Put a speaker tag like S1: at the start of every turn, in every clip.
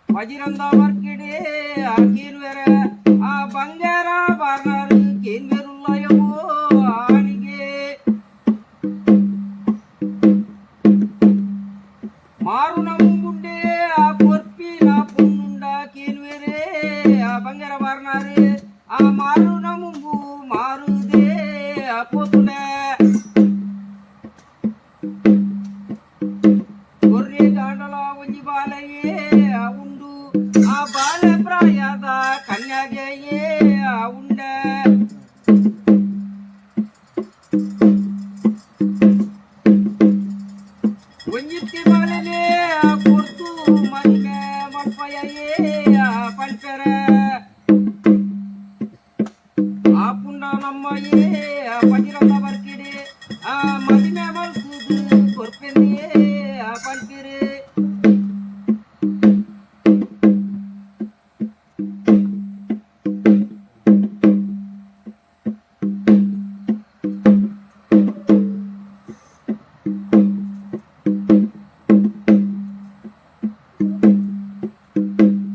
S1: ಬಜಿರಂದ ವರ್ಕಿಡೆ ಆಕೀರ್ವೆರ ಆ ಬಂಗಾರ ಬಾರ್ನಾರು. ಕುಲ್ಲಯವೋ ಆನಿಗೆ ಮಾರುನ ಮುಂಗುಂಡೆ ಆ ಕೊರ್ಪಿನ ಪೊನ್ನುಂಡ ಕೇನುವೆರೇ ಆ ಬಂಗರ ಬಾರ್ನಾರು ಆ ಮಾರುನ ಮುಂಬು ಮಾರುದೇ ಆ ಪೋತುಲ ಕೊರ್ರೆ ಗಾಂಡಲ ಒಂಜಿ ಬಾಲೆಯೇ ಆ ಉಂಡು ಆ ಬಾಲೆ ಪ್ರಾಯದ ಕನ್ಯಾಗೆಯೇ ಆ ಉಂಡ ಒಂಜಿತ್ತಿ ಬಾಲೆಲೇ ಆ ಪೊರ್ತು ಮದಿಮೆ ಮಲ್ಪಯೇ ಆ ಪನ್ಪೆರ ಆ ಪುಂಡ ನಮ್ಮಯೇ ಆ ಪಜಿರಂದ ಬರ್ಕಿಡೆ ಆ ಮದಿಮೆ ಮಲ್ಪುದು ಕೊರ್ಪೆಂದಿಯೇ ಆ ಪನ್ಪಿರೆ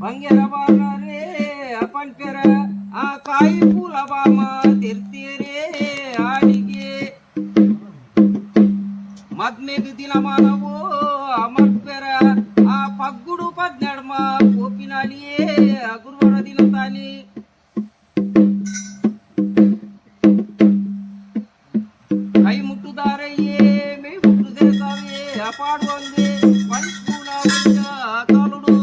S1: ಬಂಗೆರ ಬಾರೇ ಪನ್ಪೆರ ಆ ಕಾಯಿ ಪೂಲ ಬಾಮ ತಿರ್ತೀರೇ ಆನಿಗೆ ಮದ್ಮೆಗ್ ದಿನಮಾನವೋ ಮಲ್ಪೆರ ಆ ಪಗ್ಗುಡು ಪದ್ನಡ್ಮ ಪೋಪಿನಾಲಿಯೇ ಗುರುವಾರ ದಿನ ತಾನಿ ಕೈ ಮುಟ್ಟುದಾರೆಯೇ ಮೈ ಮುಟ್ಟುದೇ ತಾವೇ ಪಾಡುವಂದೆ ಪಂಪುನ ಉಂಡ ಕಾಲುಡು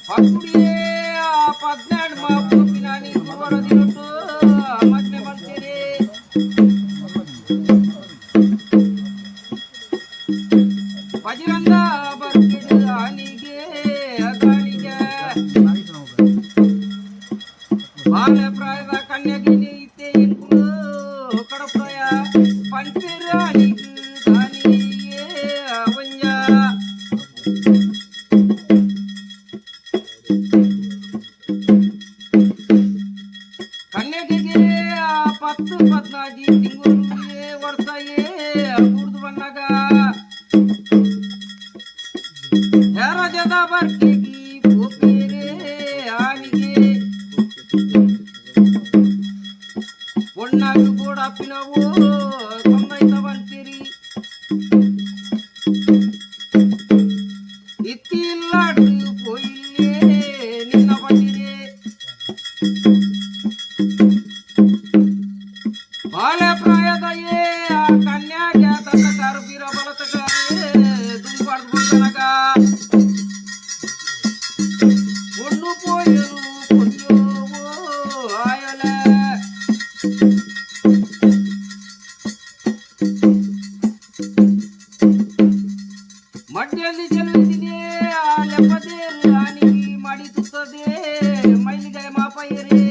S1: ಪಗ್ಗುಡಿಯೇ ಆ ಪದ್ನಡ್ಮ ಪೋಪಿನಾಲಿ ಗುರುವಾರ ದಿನಟ್ಟು ಮದ್ಮೆ ಮಾಡ್ತೀರಿ. ಬಜರಂಗ ಬರ್ಕಿಡು ಆನಿಗೆ ಗಾಣಿಗೆ ಬಾಲ ಪ್ರಾಯದ ಕನ್ಯಗಿನಿ ಇತ್ತೆ ಇನ್ಕುಲು ಕಡಪ್ರಾಯ ಪಂಪಿರಾನಿಗೆ ದಾನಿಯೇ ಒಂಜ ಕನ್ಯಗೆಗೆ 10 14 ತಿಂಗಳು ವರ್ಷಯೇ ಕೂಡ್ದು ಬನ್ನಾಗ ಹೆರಜದ ಬರ್ಕಿಗಿ ಪೋಪಿರೇ ಆನಿಗೆ ಒಣ್ಣಾಗ ಗೋಡಾಪಿನವೋ ಸಂದೈತ ಬಂತೀರಿ ಇತ್ತಿಲ್ಲಾಡು ಪೋಯಿಲ್ಲೇ ನಿನ್ನ ಬಂದಿರೆ ಬಾಲ ಪ್ರಾಯದಯೇ ಆ ಕನ್ಯಾಗೆ ತನ್ನ ಬೀರ ಬಲತಕಾರೇ ದುಂಬಾಡ್ದು ಬಂದನಗ பொண்ணு போயಲು பொண்ணோவோ ಆಯಲ ಮಡ್ಯಲ್ಲಿ ಚೆಲುವಿಸಿದೆ ಆ ಲೆಪ್ಪದೇರು ಆನಿಗಿ ಮಾಡಿ ತುತ್ತದೆ ಮೈಲಿಗೆ ಮಾಪಯ್ಯರೇ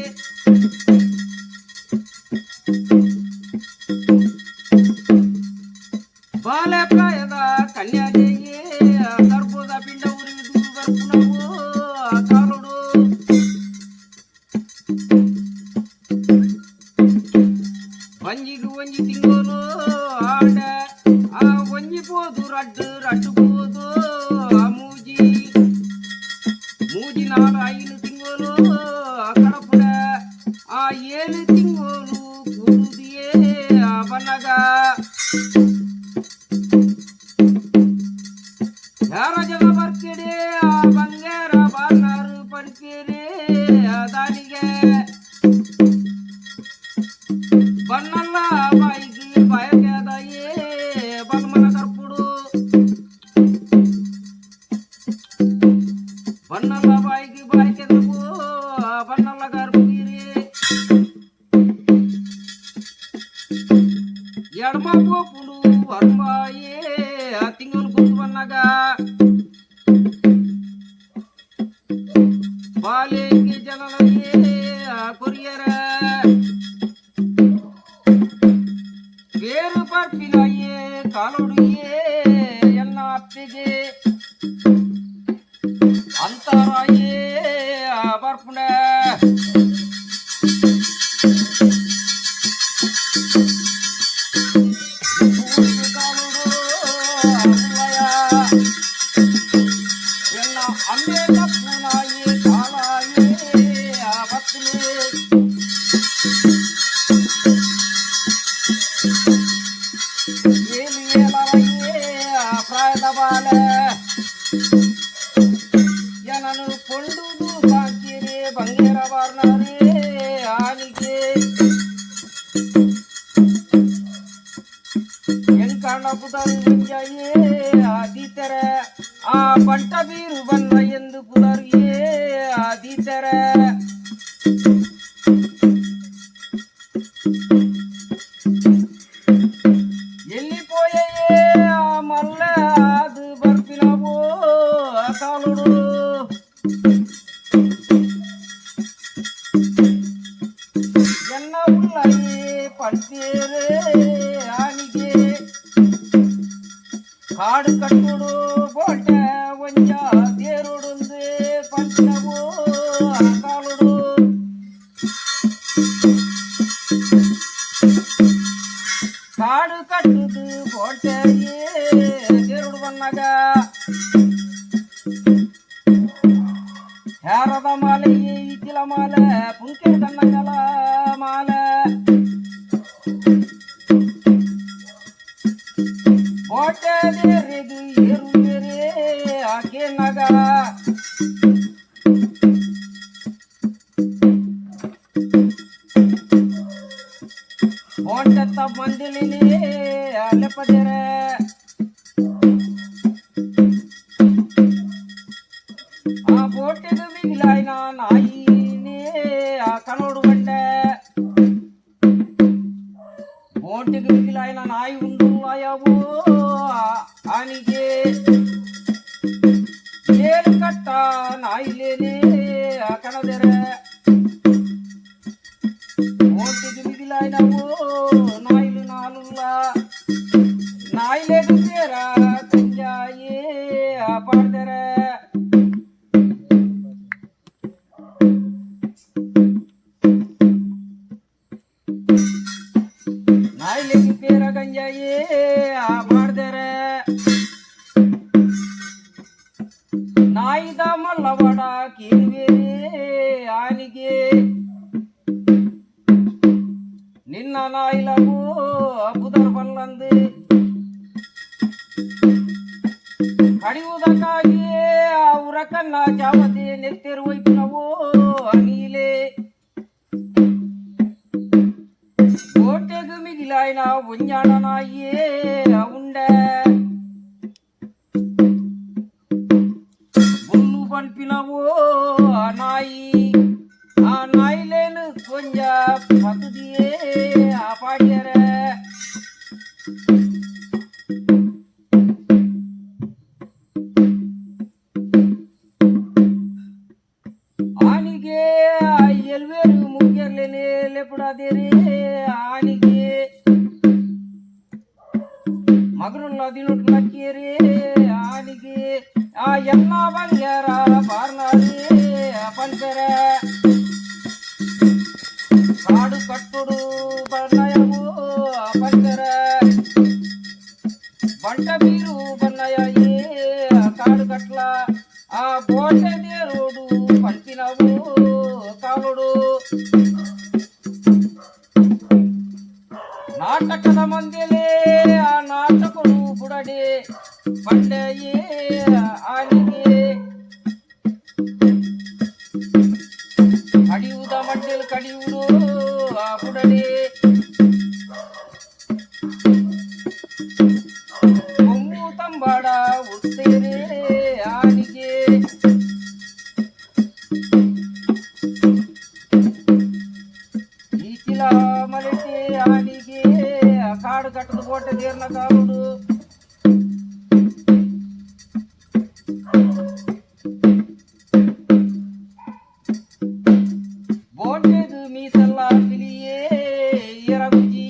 S1: ಬಾಲ ಪ್ರಾಯದ ಕನ್ಯಾಗೆಯೇ ಗರ್ಭದ ಪಿಂಡ ಉರಿದು ಗರ್ಭುನವೋ ಕಾಲುಡು ಒಂಜಿಗೆ ಒಂಜಿ ತಿಂಗಳು ಆಡ ಆ ಒಂಜಿ ಪೋದು ರಡ್ಡು ರಡ್ಡು ಪೋದು ಆ ಮೂಜಿ ಮೂಜಿ ನಾಲು ಐನು ತಿಂಗಳು ಕಡಪುಡ ಆ 7 ತಿಂಗಳು ಕೂಡುದಿಯೇ ಆ ಬನ್ನಗ ಯಾರ ಜನ ಬರ್ಕಿಡೆ ಆ ಬಂಗಾರ ಬಾರ್ನಾರು ಪಡ್ಕೇರೆ ದಾನಿಗೆ ಬನ್ನಲ್ಲ ಬಾಯಿಗೆ ಬಾಯಕೆದಯೇ ಬಲ್ಮನ ಕರ್ಪುಡು ಬನ್ನಲ್ಲ ಬಾಯಿಗೆ ಬಾಯಕೆದವು ಬನ್ನಲ್ಲ ಗರ್ಭೀರಿ ಎಡಮ ಪೋಪುಡು ವರ್ಮಾಯೇ ತಿಂಗಳು ಗುರ್ತು ಬನ್ನಾಗ ಬಾಲೆಗೆ ಜನನಯೇ ಕೊರಿಯರ ಬೇರು ಪರ್ಪಿನಯೇ ಕಾಲುಡಿಯೇ ಎನ್ನ ಅಪ್ಪಿಗೆ ಅಂತರಾಯ ಅಮ್ಮೆ ತಪ್ಪುನಾಯಿ ಕಾಲಾಯೇ ಬತ್ತನೆ. ಏಳು ಏಳರಯೇ ಪ್ರಾಯದ ಬಾಲೆ ಜನನು ಪೊಂಡುದು ಸಾಕಿರಿ ಬಂಗೇರ ಬಾರ್ನರೇ ಆನಿಗೆ. ಎಂಕಣ್ಣ ಪುದರು ಒಂಜಾಯೇ ಆದಿತರ, ಆ ಬಂಟ ಬೀರು ಬನ್ನ ಎಂದು ಪುದರು ಏ ಆದಿತರ. ಎಲ್ಲಿ ಪೋಯೇ ಆ ಮಲ್ಲ ಅದು ಬರ್ಪಿನವೋ ಕಾಲುಡು. ಎನ್ನ ಉಳ್ಳಯೇ ಪಂತೇರೇ ಆನಿಗೆ. ಕಾಡು ಕಟ್ಟುಡು ಬೋಟ ಒಂಜ ತೇರುಡುಂದು ಪಂಚವೋ ಕಾಲುಡು. ಕಾಡು ಕಟ್ಟುದು ಬೋಟೆಯೇ ತೇರುಡು ಬನ್ನಾಗ ಹೇರದ ಮಾಲೆಯೇ ಇತ್ತಿಲ ಮಾಲೆ ಪುಂಕೆ ತನ್ನಗಲ ಮಾಲೆ. ಬೋಟೆ ದೇರಿಗೆ ಏರು ಏರೇ ಆಕೆ ನಗ. ಬೋಟೆತ್ತ ಮಂದಿಲಿನಿ ಅಲೆಪದೆರೆ. ಆ ಬೋಟೆದು ಮಿಗಿಲಾಯ್ನ ನಾಯಿನೇ ಆ ಕನೋಡು ಬಂಡೆ. ಬೋಟಿಗೆ ಮಿಗಿಲಾಯ್ನ ನಾಯಿ ಉಂಡುಲ್ಲಾಯವೋ ಆನಿಗೆ. ಏಳು ಕಟ್ಟ ನಾಯಿಲೇನೆ ಆ ಕಣದೆರೆ. ಬೋಟಿಗೆ ಮಿಗಿಲಾಯ್ನವೋ ನಾಯಿಲು ನಾలుಲ್ಲ. ನಾಯಿಲೇದು ಪೇರ ಕಂಜಾಯೇ ಆ ಪಾಡ್ದೆರೆ. ನಾಯಿಲೆಗೆ ಪೇರ ಗಂಜಾಯೇ ಆ ಪಾಡ್ದೆರೆ. ನಾಯಿದ ಮಲ್ಲವಡ ಕೀಳುವೇರೇ ಆನಿಗೆ. ನಿನ್ನ ನಾಯಿಲವು ಬುದರ್ ಬಲ್ಲಂದು ಕಡಿಯುವುದಕ್ಕಾಗಿಯೇ ಅವರ ಕನ್ನ ಚಾವತಿ ನೆತ್ತಿರು ಒಯ್ಪಿನವೋ ನೀಲೆ. ಕೋಟೆಗು ಮಿಗಿಲಾಯ್ನ ಒಂಜಾಣ ನಾಯಿಯೇ ಉಂಡೆ. ಬುಲ್ಲು ಪನ್ಪಿನವೋ ಆ ನಾಯಿ. ಆ ನಾಯಿಲೇನು ಕೊಂಜ ಪತುದಿಯೇ ಆ ಪಾಡ್ಯರೆ. ಆನಿಗೆ ಎಲ್ವೇರು ಮುಗ್ಗೆರ್ಲೇನೆ ಲೆಪುಡಾದೇರಿ ಆನಿಗೆ. ಮಗನುಲ್ಲ ದಿನೊಟ್ಲಕ್ಕೇರಿ ಆನಿಗೆ. ಆ ಎನ್ನ ಬಂಗ್ಯಾರ ಬಾರ್ನಾರಿ ಪನ್ಪೆರೆ. ಕಾಡು ಕಟ್ಟುಡು ಬನ್ನಯವು ಪನ್ಪೆರೆ. ಬಂಟ ಬೀರು ಬನ್ನಯ ಏ ಕಾಡು ಕಟ್ಲ. ಆ ಬೋಟೆ ದೇರೋಡು ಪಂಪಿನವು ಕಾಲುಡು. ನಾಟಕದ ಮಂದಿಲೇ ಆ ನಾಟಕಡು ಬುಡಡೆ ಬಂಡೆಯೇ ಆನಿಗೆ. ಕಡಿಯುವುದ ಮಂಡಿಲ್ ಕಡಿಯುವುದು ಆ ಬುಡಡೆ. ಕೊಂಬು ತಂಬಾಡ ಉತ್ತೇರೆ ಆನಿಗೆ. ಈಚಿಲ ಮಲೆಟೆ ಆನಿಗೆ ಕಾಡು ಕಟ್ಟದ ಬೋಟೆ ದೇರ್ನ ಕಾಲುಡು. ಬೋಟೆದು ಮೀಸಲ್ಲ ಪಿಲಿಯೇ ಎರಗುಜಿ.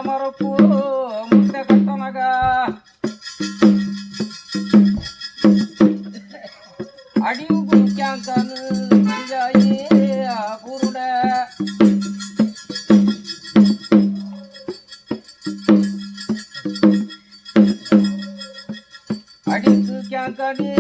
S1: ಮರಕ್ಕೂ ಮುಟ್ಟೆ ಕಟ್ಟನಗ ಅಡಿಯುಗು ಕ್ಯಾಂಕನು ಮಂಜಾಯೇ ಪುರುಡ. ಅಡಿಕು ಕ್ಯಾಂಕನೇ.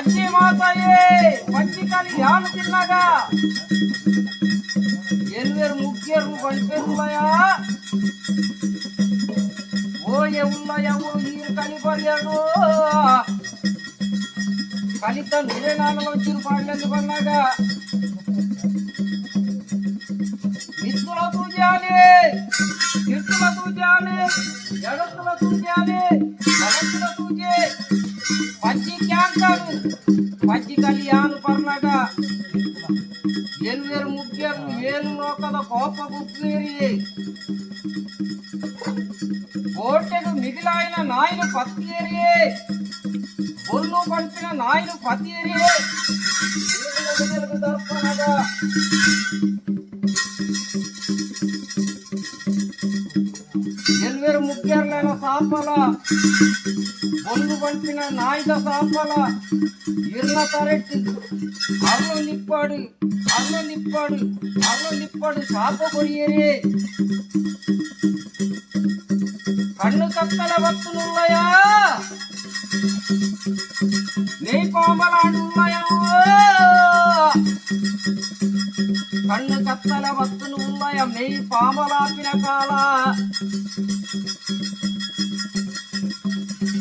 S1: ಪಂಚಿ ಮಾತಾಯೇ ಪಂಚಿ ಕಾಲಿ ಯಾನು ತಿನ್ನಾಗ ಎಲ್ವೇರು ಮುಗ್ಗೇರು ಬಂಪೇರುಲ್ಲಯ ಓಯೆ ಉಲ್ಲಯ ಓ ನೀರು ಕಲಿ ಬರೆಯಡು ಕಲಿತ ನೀರೇ ನಾನು వచ్చిన పాడలేదు పన్నాಗ మిత్తుల తూజాలి కీర్తుల తూజాలి జగత్తుల తూజాలి భగత్తుల తూజే పచ్చి క్యాంకరు పచ్చి కళ్యాణ్ పర్నగ ఎల్వేరు ముగ్గేరు ఏలు లోకద కోప గుప్పేరి కోటెకు మిగిలాయిన నాయన పత్తేరి బొల్లు పంపిన నాయన పత్తేరి దర్పణగా ఎల్వేరు ముగ్గేర్లైన సాపల బొల్లు పంపిన నాయిద సాపల ఇర్ల తరెట్టి అర్లు నిప్పాడు అర్లు నిప్పాడు అర్లు నిప్పాడు సాప కొరియరే కన్ను కత్తల వత్తులున్నాయా నీ కోమలాడున్నాయా కన్ను కత్తల వత్తులు ఉన్నాయా నెయ్యి పామలాపిన కాల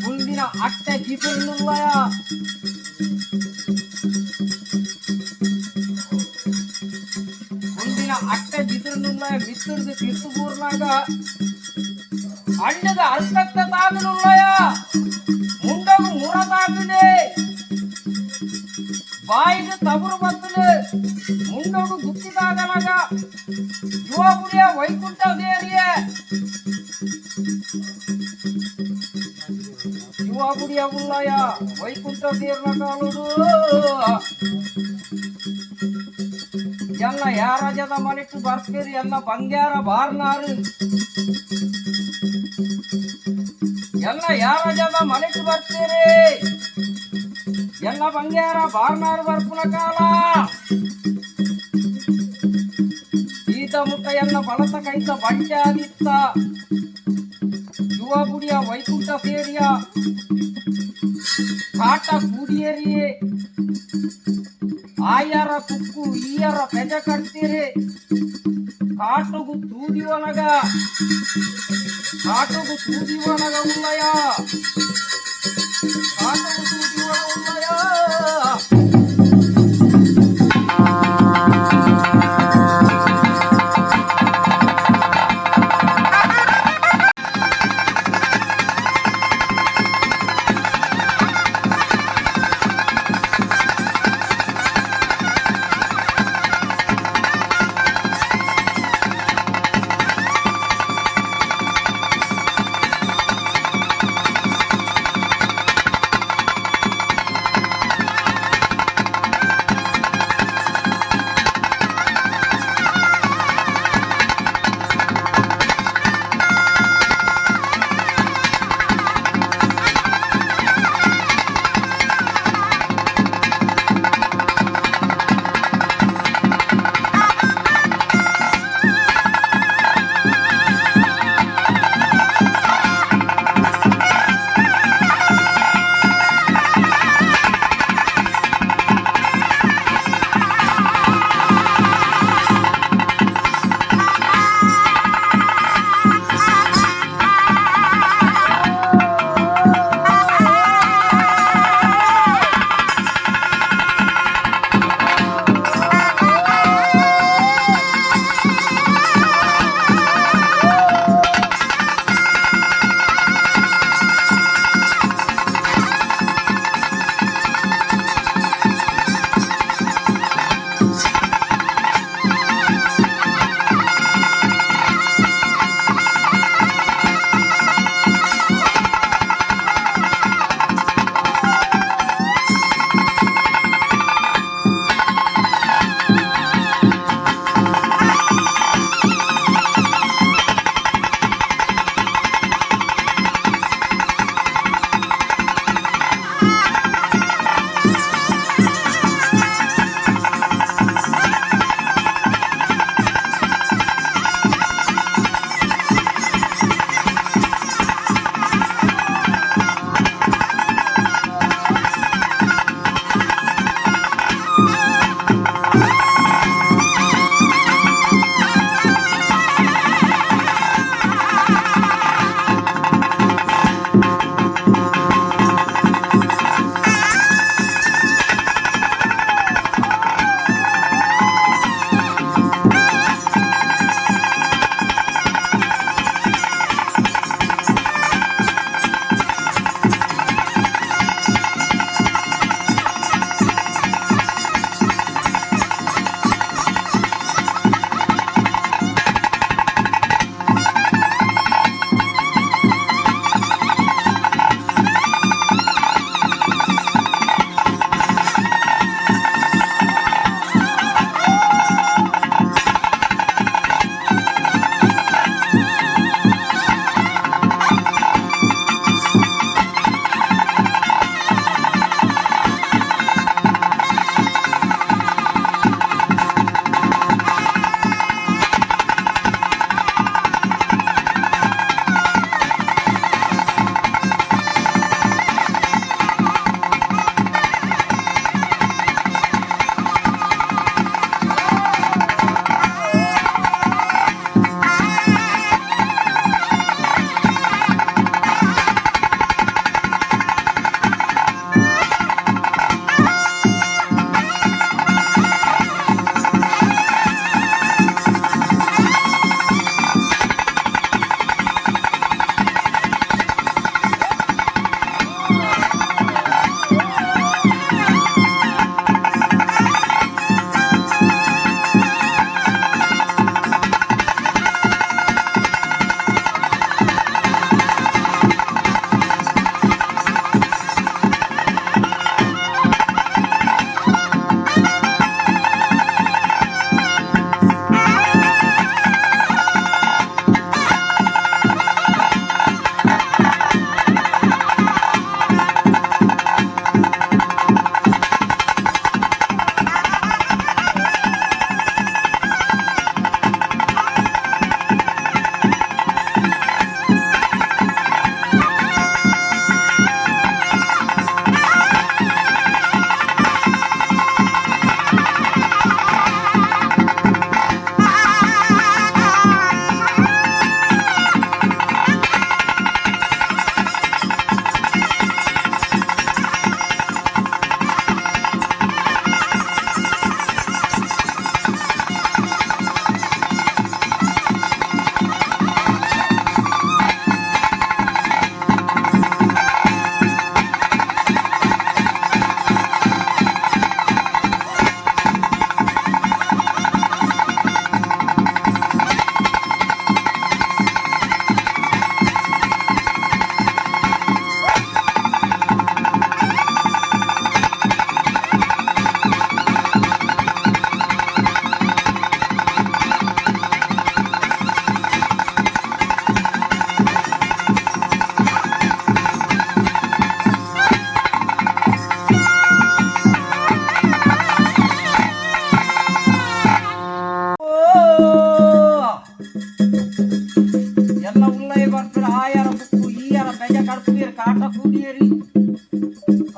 S1: ఉందిన అట్ట జిపులున్నాయా ఉందిన అట్ట జితులున్నాయా మిత్రుడికి తిరుపుూర్నాగా అండగ అల్కత్త తాగులున్నాయా ముండకు ముర తాగులే ಬಾಯಿಗೆ ತಬರು ಬತ್ತಲು ಮುಂಡೋಗು ಗುತ್ತಿದಾಗಲಾಗ ಯುವಪುರಿಯ ವೈಕುಂಠ ಸೇರಿಯ ಯುವಪುರಿಯ ಉಳ್ಳಯ ವೈಕುಂಠ ಸೇರಿನ ಕಾಲುಡು ಎಲ್ಲ ಯಾರಜದ ಮನೆಟ್ಟು ಬರ್ತೀರಿ ಎಲ್ಲ ಬಂಗ್ಯಾರ ಬಾರ್ನಾರು ಎಲ್ಲ ಯಾರಜದ ಮನೆಟ್ಟು ಬರ್ತೀರಿ ಎಲ್ಲ ಬಂಗ್ಯಾರ ಬಾರ್ನಾರು ಬರ್ಪುನ ಕಾಲ ಈತ ಮುಖ ಎಲ್ಲ ಬಳತ ಕೈತ ಬಂಟ್ಯಾದಿತ್ತ ಯುವ ಬುಡಿಯ ವೈಕುಂಠ ಸೇರಿಯ ಕಾಟ ಕೂಡಿಯರಿಯೇ ಆಯರ ಕುಕ್ಕು ಈಯರ ಪೆಜ ಕಟ್ತೀರಿ ಕಾಟುಗು ತೂದಿವನಗ ಕಾಟುಗು ತೂದಿವನಗ ಉಲ್ಲಯ ಕಾಟುಗು ತೂದಿವನ ಉಲ್ಲಯ.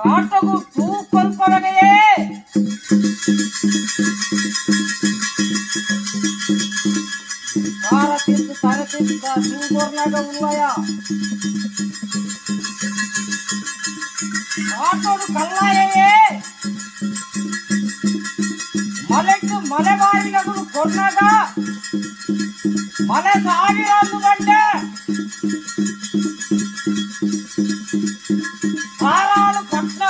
S1: ಕಾಟಗು ತೂ ಕೊಲ್ಪರಗೆಯೇ. ಕಾರ ತಿಂದು ತರೆ ತಿಂದ ತೂಗೊರ್ನಾಗ ಉಲ್ಲಯ. ಕಾಟೋಡು ಕಲ್ಲಾಯೇ. ಮಲೆಕ್ ಮಲೆ ಬಾರಿನಗುಲು ಕೊರ್ನಾಗ ಮಲೆ ಸಾವಿರ ಬಂಡೆ ಸಾರಾಳು ಪಟ್ನ.